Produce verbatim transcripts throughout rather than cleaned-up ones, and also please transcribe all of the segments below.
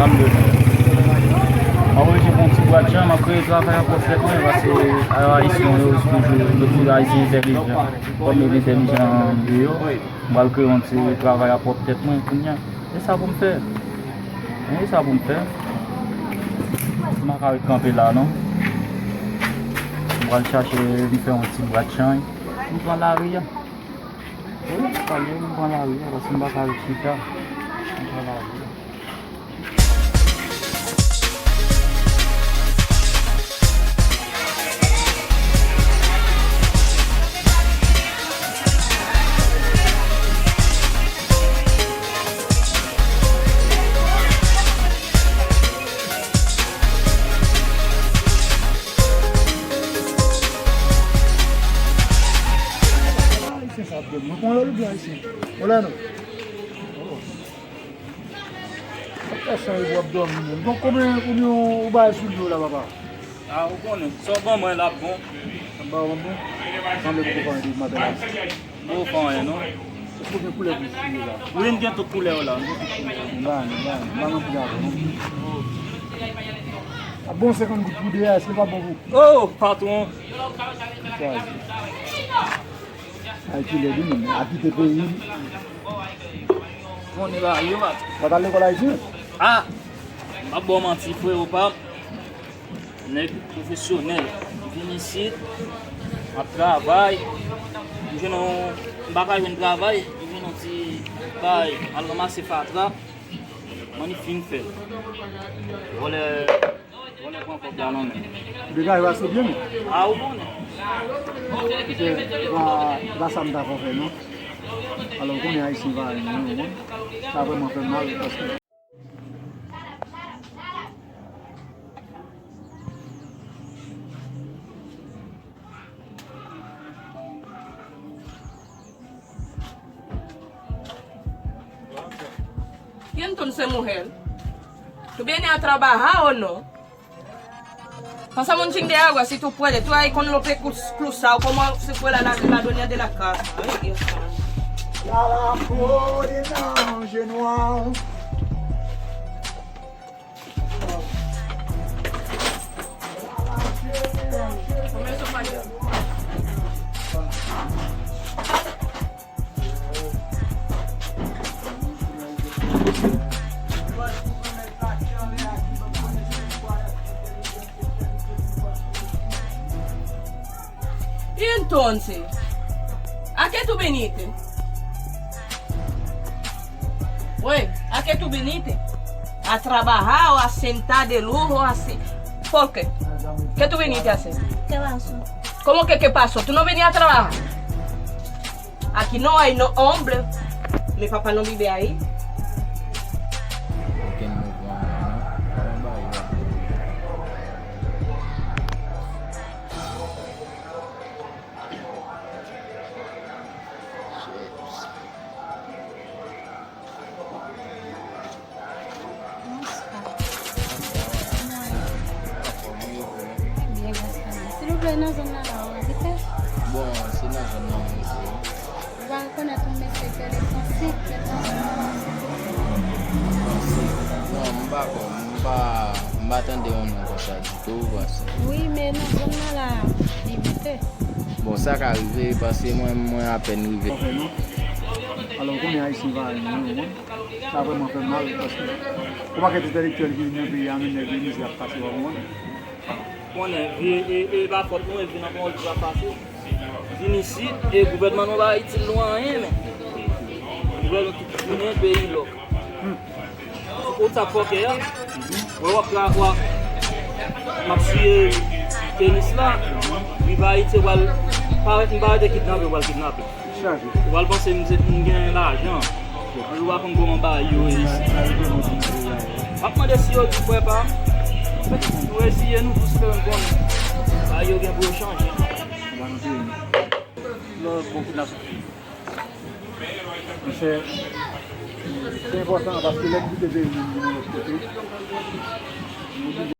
Sa m bezwen. M ap oblije pran yon ti bwa chay, m ap kreye travay a pwòp tèt mwen, paske Ayisyen yo toujou, yo toujou Ayisyen entèlijan. Kòm yo entèlijan deyò, m pral kreye yon ti travay a pwòp tèt mwen kounye a. E sa pou m fè. E sa pou m fè. M pa ka ret kanpe la, non. M pral chache, m fè yon ti bwa chay. M pran lari a. Wi, m pral, m pran lari a, paske m pa ka ret chita. M pran lari a. Ayisyen sa ap jwenn mwen. Konbyen w ap jwenn ayisyen? Olè non. Sa fè san epi w ap dòmi menm. Bon, konbyen, konbyen w bay sou li yo la, papa? A, ou konnen, sa w ban mwen la ap bon. Sa m ba w ap bon? Sanble poko fè anyen depi maten la. Poko fè anyen, non. Èske w gen koulè pou sou yo la? Wi, m gen tout koulè yo la, m gen tout koulè yo. M ba nou, m ba nou, m ba nou anpil avè w, non. Ap bon senkant goud pou de a, èske l p ap bon pou ou? Oh, patwon. Chwazi. Ay, kilè di menm, a kite peyi l. Konnen bagay yo, patwon. W pa t al lekòl Ayiti? A! M p ap ba w manti, frewo pa m. Nèg pwofesyonèl. M vin isit, m ap travay. M jwenn yon, m pa ka jwenn travay, m jwenn yon ti bagay, al ranmase fatra. Mwen li fin fè l. Vòlè, vòlè pran kòb la nan men. Degaje w ase byen, men. A, ou konnen. Paske se pa, se pa sa m ta fè w fè, non. Alò, ou konnen Ayisyen pa renmen, ou konprann? Sa vrèman fè m mal, paske Y entonces, mujer, ¿tú vienes a trabajar o no? Pasa munchin de agua si tú puedes. Tú ahí con los recursos cruzados, como si fuera la, la dueña de la casa. Ay, Dios santo. Lala, put it down, Genoa. Y entonces, ¿a qué tú viniste? Wey, ¿a qué tú viniste? ¿A trabajar o a sentar de lujo así? ¿Por qué? ¿Qué tú viniste a hacer? ¿Qué pasó? ¿Cómo que qué pasó? ¿Tú no venías a trabajar? Aquí no hay no hombre. Mi papá no vive ahí. Bonswa. Kòman w ye? Byen, gras a Dye. Silvouplè, nan zòn nan la, w abite? Bon, se nan zòn nan mwen rete wi. Ou pa rekonèt yon mesye ki rele Fransik, ki rete nan zòn nan? Fransik? Non, m pa konn, m pa, m pa tande yon non konsa ditou, Fransik. Wi, men nan zòn nan la, li rete. Bon, sa ka rive, paske mwen, mwen apèn rive. Ok, non. Alò, ou konnen Ayisyen pa renmen, ou konprann? Sa vrèman fè m mal, paske yon pakèt entèlektyèl ki vin nan peyi a, menm nèg yo mizè ap pase, ou konprann? Konnen, e, e, e pa fòt nou, e vin nan pawòl ki pa pase. Vin isit, e gouvènman nou pa itil nou anyen, men. Gouvènman ki tounen peyi lòk. Hmm. Ou t ap fòkè a? Wè w ap tra-, w ap, m ap siye tenis la. Viv Ayiti, w al parèt, m parèt e kidnape, w al kidnape. W al panse m se, m gen lajan. Yon jou w a konn kòman bagay yo ye isi. M ap mande si yo di frè pa m. Anfèt, nou reziye nou pou espere n konnen bagay yo gen pou yo chanje. Lè w bon pou nasyon. Monchè, se enpòtan paske lè n kite peyi nou vin yon lòt kote, nou oblije.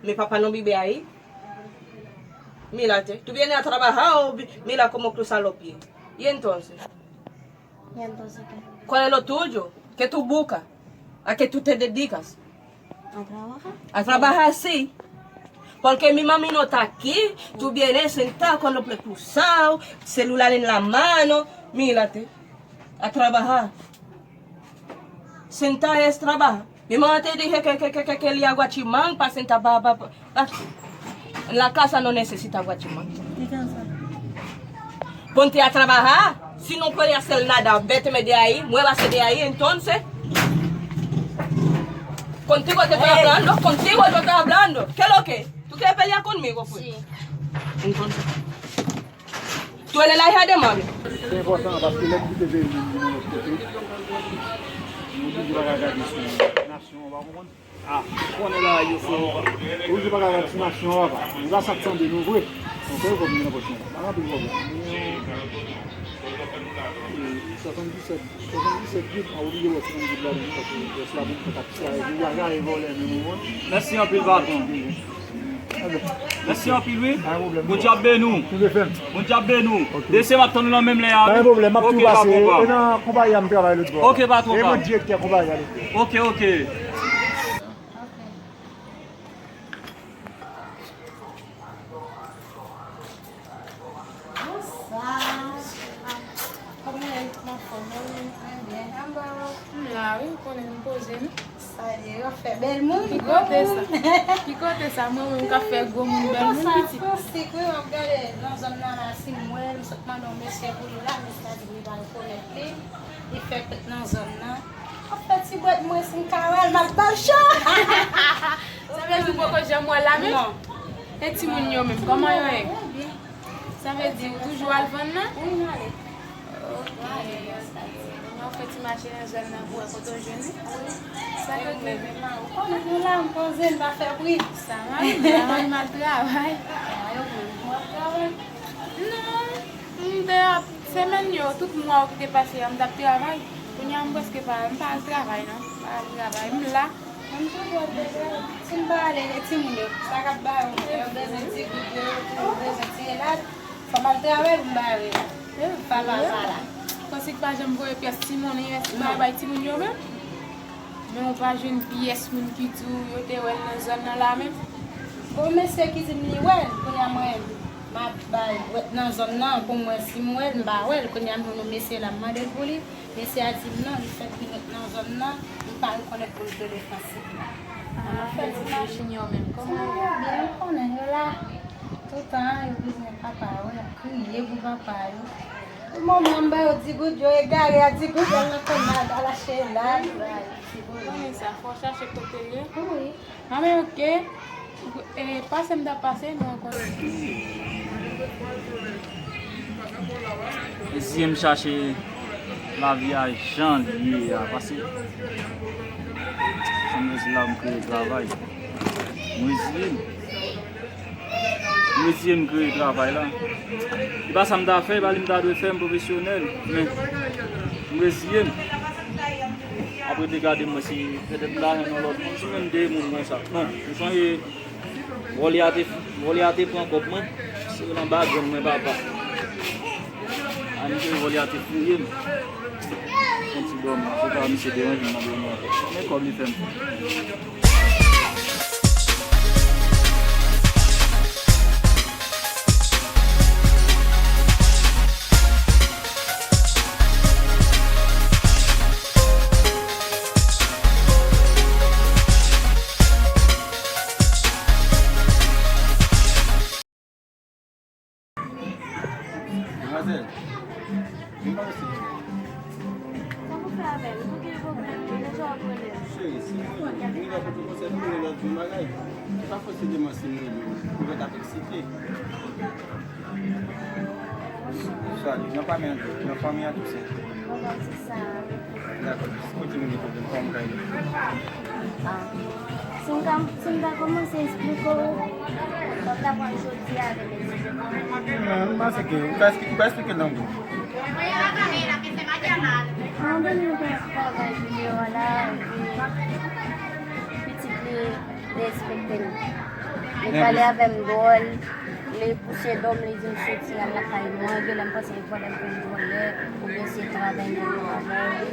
Mi papá no vive ahí. Mírate, tú vienes a trabajar o vi-, mira cómo cruza los pies. Y entonces, ¿Y entonces qué? ¿Cuál es lo tuyo? ¿Qué tú buscas? ¿A qué tú te dedicas? A trabajar. A trabajar, sí. Porque mi mami no está aquí. Tú vienes sentado con los pies cruzados, celular en la mano. Mírate. A trabajar. Sentar es trabajar. Mi mamá te dije que, que, que, que quería guachimán pa sentar pa, pa, pa, pa. En la casa no necesita guachimán. Ponte a trabajar. Si no puede hacer nada, véteme de ahí, muévase de ahí, entonces. Contigo te estoy hablando, contigo yo estoy hablando. ¿Qué es lo que? ¿Tú quieres pelear conmigo, pues? Sí. Entonces. Tú eres la hija de mami. Se enpòtan paske lè n kite peyi nou vin yon lòt kote, nou oblije pa ka gade sou nasyon an, w pa konprann? Ah, ou konnen bagay yo fò. Ou oblije pa ka gade sou nasyon an, papa. Nou pa sa k tande nou vre. Donk, fè kòb nou nan pòch nou. Pa gen anpil pwoblèm. Nou gen yon, e, swasanndisèt, swasanndisèt goud, pa oblije wè swasanndisèt goud ladan, paske rès la pou nou fè kat ti a, epi w pa ka vòlè menm ou. Mèsi anpil, patwon. Mèsi anpil, wi. Pa gen pwoblèm. Bondye ap beni w. Toude fèm. Bondye ap beni w. Ok. Desen m ap tann ou nan menm lè a, wi. Pa gen pwoblèm, m ap toujou pase. Ok, patwon. E nan konpayi a m travay lòt bò. Ok, patwon. E mwen direktè konpayi a lòt bò. Ok, ok. Bonswa. Kòman w ye? M anfòm, mwen menm, mwen byen. Anba w? M la, wi, ou konnen m poze m. Sa ye, w ap fè bèl moun, gwo moun. Ki kote sa? Ki kote sa? Mwen menm k ap fè gwo moun, bèl moun, pitit. Fransi, wi, w ap gade nan zòn nan la, si m wè l, m sot mande yon mesye pou li la, mesye a di m li pa rekonèt li. Li fèk nan zòn nan. Ap fè ti bwèt mwen, si m ka wè l, m ap ba l cho. Sa vle di ou poko janm wè l la menm? Non. E timoun yo menm, kòman yo ye? Yo byen. Sa vle di ou toujou al vann nan? Wi, m ale. Ok. Ou fè ti mache nan zòn nan pou wè kote w jwenn li? Wi. Sa yo gen? Ou konnen nou la, m poze, m pa fè bri. Sa va, travay m al travay. A, yo menm, ou ap travay? Non, m te ap Semèn yo, tout mwa yo ki te pase a, m t ap travay. Kounye a, m prèske pa, m pa al travay, non. M pa al travay, m la. Mwen, m toujou ap travay. Si m pa ale, e timoun yo, sa k ap ba yo, yo bezwen ti goud yo, yo bezwen ti elad. Fò m al travay pou m ba yo elad. Papa pa la. Fransi k pa janm voye pyès ti monnen, pyès bagay bay timoun yo menm. Men ou pa jwenn pyès moun ki di w yo te wè l nan zòn nan la menm? Gon mesye ki di m li wè l, kounye a mwen, m ap bay wèt nan zòn nan pou m wè si m wè l, m pa wè l. Kounye a m jwenn yon mesye la, m mande l pou li. Mesye a di m non, li fèk vin nan zòn nan, m pa rekonèt pou l te de Fransi. Ah, mesye Junior menm, kòman yo? Byen, ou konnen yo la. Toutan, yo bezwen papa yo, y ap kriye pou papa yo. Tout moman, m ba yo di goud, yo egare a di goud, y al nan kòm al achte elad. Konnen sa, fò chache kote l ye. Wi. A men oke. E, pase m t ap pase, nou ankò. Eseye m chache lavi a jan l ye a, pase jan m rete la, m kreye travay. M reziye m. M reziye m kreye travay la. E pa sa m ta fè, e pa li m ta dwe fè, m pwofesyonèl. Men, m reziye m. Apre te gade mwen, si petèt m ta jwenn yon lòt moun, si menm de moun konsa. Non, m sonje vòlè a te, vòlè a te pran kòb mwen, se nan bagan mwen, papa. Ann ke vòlè a te fouye m. Yon ti dòmi, se pa misye deranje m nan dòmi ankò. Men kòb li fè m. Manzèl, vin pale sou mwen. Sa pou fè avè m? Nou gen pwoblèm, nou deja ap rele. Cheri, si nou gen lòt pwoblèm, nou gen lòt bagay. Se pa fòseman si nou gen lòt ap eksite. Sali, nan fanmi an tou, nan fanmi an tou se. Bon, bon, se sa. Dakò, kote nou gen pwoblèm, kòman m ka ede? Ah. Si m ka, si m ta kòmanse esplike w, fò w ta pran jodi a avèk esplike. Ah, m panse ke ou ka esplike, ou ka esplike nan gou. Mwen vin fè travay videyo a la, epi pitit li derespekte m. Li pale avè m dwòl, li pouse do m, li di m soti al lakay mwen, gen lè m panse se vòlè m fè m vòlè, oubyen se travay m nan avè l.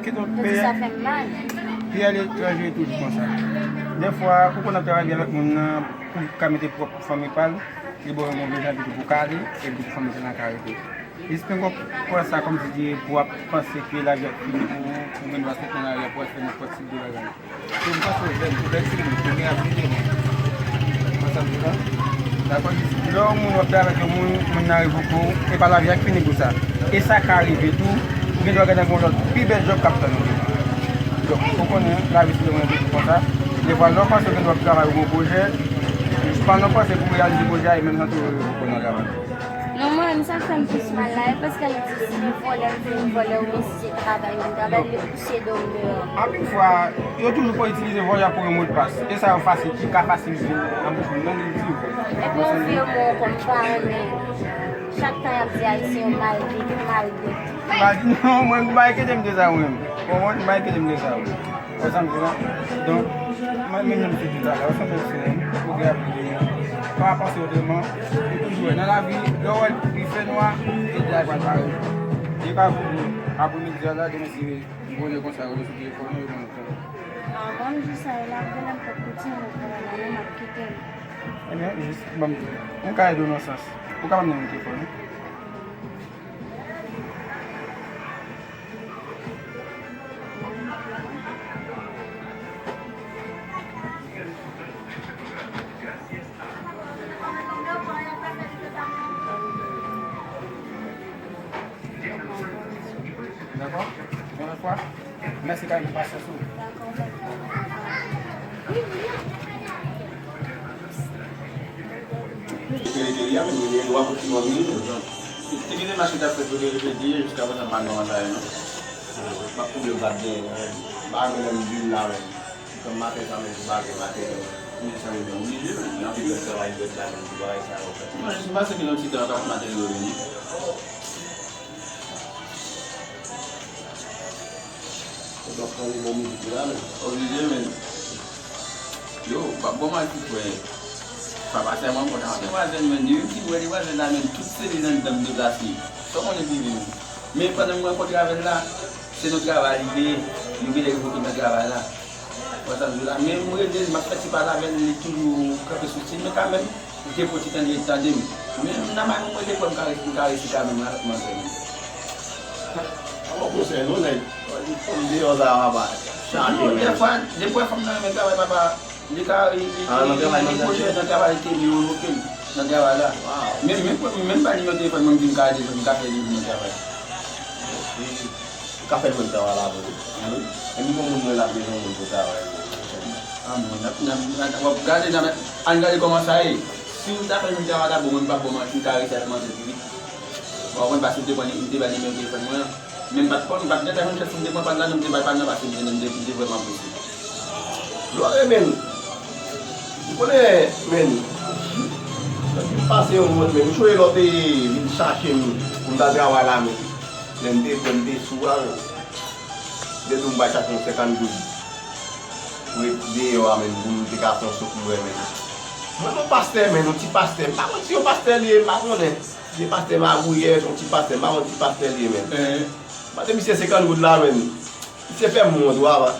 Kidonk, tout sa fè m mal. Peyi aletranje toujou konsa. Dèfwa, ou konn ap travay byen avèk moun nan pou ka mete pwòp fanmi pa l, li ba w yon move jan epi tou pou kale, epi tou fanmi sa nan ka rete. Espere w pran sa kòmsi di pou w ap panse ke lavi ap fini pou ou, pou w gen dwa sot nan lari a pou w al fè nenpòt tip de bagay. Se m panse w jèn, ou bèl timoun, ou gen avi devan. Ou konn sa m di la? Dakò, jis lè yon moun w ap travay avèk yon moun, moun nan revoke w, e pa lavi a k fini pou sa. E sa ka rive tou, ou gen dwa gade yon lòt pi bèl djòb k ap tann ou devan. Donk, ou konnen, lavi se yon toujou konsa. Defwa, lè w panse w gen dwa travay ou gen yon pwojè, jis pa nan panse pou w reyalize pwojè a, e menm jan tou ou nan travay. Non, mwen menm, sa k fè m plis mal la, e paske l di si vòlè m fin vòlè oubyen si se travay m travay, li pouse do m deyò. Anpil fwa, yo toujou konn itilize vòlè pou yon modpas. E sa yo fasil, ki ka fasil jwenn nan bouch moun nan, li di. Epi yon vye mo ankò, m pa renmen. Chak tan y ap di Ayisyen yo malgre tout, malgre tout. Malgre, non, mwen, m pa enkyete m de sa, mwen menm. Bon, mwen, m pa enkyete m de sa, mwen. Ou konprann sa m di la? Donk, mwen menm, menm si di bagay, ou sanble se moun, ou gen avi de moun. Pa panse otreman, ou toujou wè nan lavi, lè w wè li fè nwa, e di a pral pare. E pa pou apre midi a la, demen si Bondye konsa, ou sou telefòn, ou konn sa. Ah, bon, m di sa, e la, gen lè m pòt pou ti moun, konn la, men m ap kite l. Ebyen, jis, ban m, m ka ede w nan sans. Ou ka ban m nimewo telefòn ou? Dakò? Yon lòt fwa? Mèsi kay pou pasyans ou. Te gen demach ki t ap fèt pou te repete, jiska prezan m pa nan sa yo, non. M ap koube m pa t gen, m pa gen lè m vin la menm. Kòm maten sa menm, m pa gen maten, men sa yo oblije, men gen anpil lòt travay dwèt la menm, pou bagay sa yo fèt. Mwen jis m panse ke nan ti tan, kap maten yo vini. Ou t ap tande bon mizik la, men. Oblije, men. Yo, pa bon mal ti frè. Pa pase mwen kontan. Se vwazen, men. Li menm ki wè li vwazen la, men. Tout se li nan dam deplase. Sa w konnen ki vin. Men pandan mwen rankontre avè l la, se nan travay li te ye. Li genlè revoke m nan travay la. Wè sa m di w la, men m rele l, m ap fè ti pale avè l, li toujou kanpe sou stil, men kanmenm, m te pran ti tan li tande m. Men nan may mwen, mwen te kwè m ka resi, m ka resi kanmenm avèk manzè m. An bon konsèy non, nèg. Li fanm deyò sa, papa. Chaje, non, men. Dèfwa, dèfwa fanm nan renmen travay, papa. Li ka, li, li, li, li pwojè nan travay, li te vle revoke m nan travay la. Men, men, men, men m ba nimewo telefòn mwen, m di m ka rele, m ka fè li nan travay. Ou ka fè l jwenn travay la pou ou. Wi. Epi gon moun mwen la bezwen moun pou travay pou ou. Ah, bon, n ap, n ap, n ap, w ap gade, n ap, ann gade kòman sa ye. Si w ta fè l jwenn travay la, bon, mwen m p ap ba w manti, m ta resi ak manzè pi vit. Bon, mwen pase m te pran, m te bay nimewo telefòn mwen an. Men m pa t, m pa t gentan jwenn chans pou m te pran pa l la, non, m te bay pa l nan, paske m te, m te, m te vrèman prese. Glòre, men. Ou konnen, men. Pase yon mòd, men. M chwe lòt e vin chache m pou m ta travay la, men. Lè m te pran, m te sou a, men. Te di m bay chache yon senkant goud. Pou ret deyò a, men, pou m te ka fè yon sot m wè, men. Mwen, yon pastè, men, yon ti pastè. M pa konn si yon pastè li ye, m pa konnen. Se pastè magouyè, se yon ti pastè, m pa konn ti pastè li ye, men. Mande misye senkant goud la, men. Misye fè m wont, wa, wa.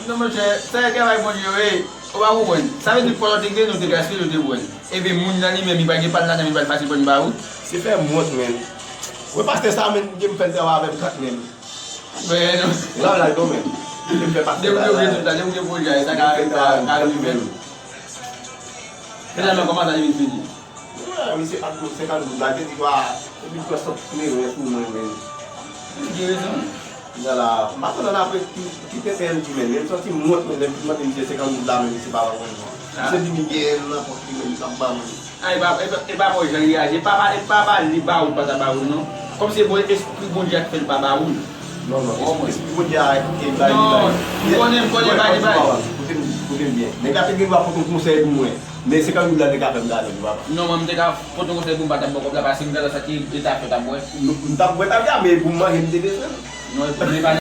Non, monchè, sa e travay Bondye yo ye. Ou pa konprann. Sa vle di, pòl te gen, nou te gaspiye, nou te pran. Epi moun nan li menm, li pa gen pa l ladan, li pa l fasil pran ba ou. Se fè m wont, men. Wè pastè sa, men, m fè l travay avè m kat, men. Men non. Ou ka laj non, men. Li fè pastè la. Depi ou gen tout la, depi ou gen pwojè, sa ka, ka, ka rive. Finalman, kòman sa li vin fini? Misye pa t konn senkant goud la, te di, "Wa, epi l pran sant mil wen pou mwen menm." Li gen rezon. Kounye a la, m pa konn ann apre ki, ki tenten m di men, men m santi m wont, men lè m fin mande misye senkant goud la, men misye pa ban mwen non. Misye di li genyen l nan pòch li, men li p ap ban mwen. A, e pa, e pa, e pa bon jan li aji. E pa, e pa ba li ba ou, pa ta ba ou non. Kòmsi e bon espri Bondye a k fè l pa ba ou l. Non, non, espri Bondye a e ba li ba li. Non, m konnen, m konnen ba li ba li. Koute m, koute m byen. Nèg la te gen dwa pote yon konsèy pou mwen. Men senkant goud la te ka fè m gade li, papa. Non, mwen m te ka pote yon konsèy pou m pa t ap ba w kòb la, paske m te santi e ta fèt ap bwè. M t ap bwè ta vya, men pou m manje m te bezwen l. Non, e pa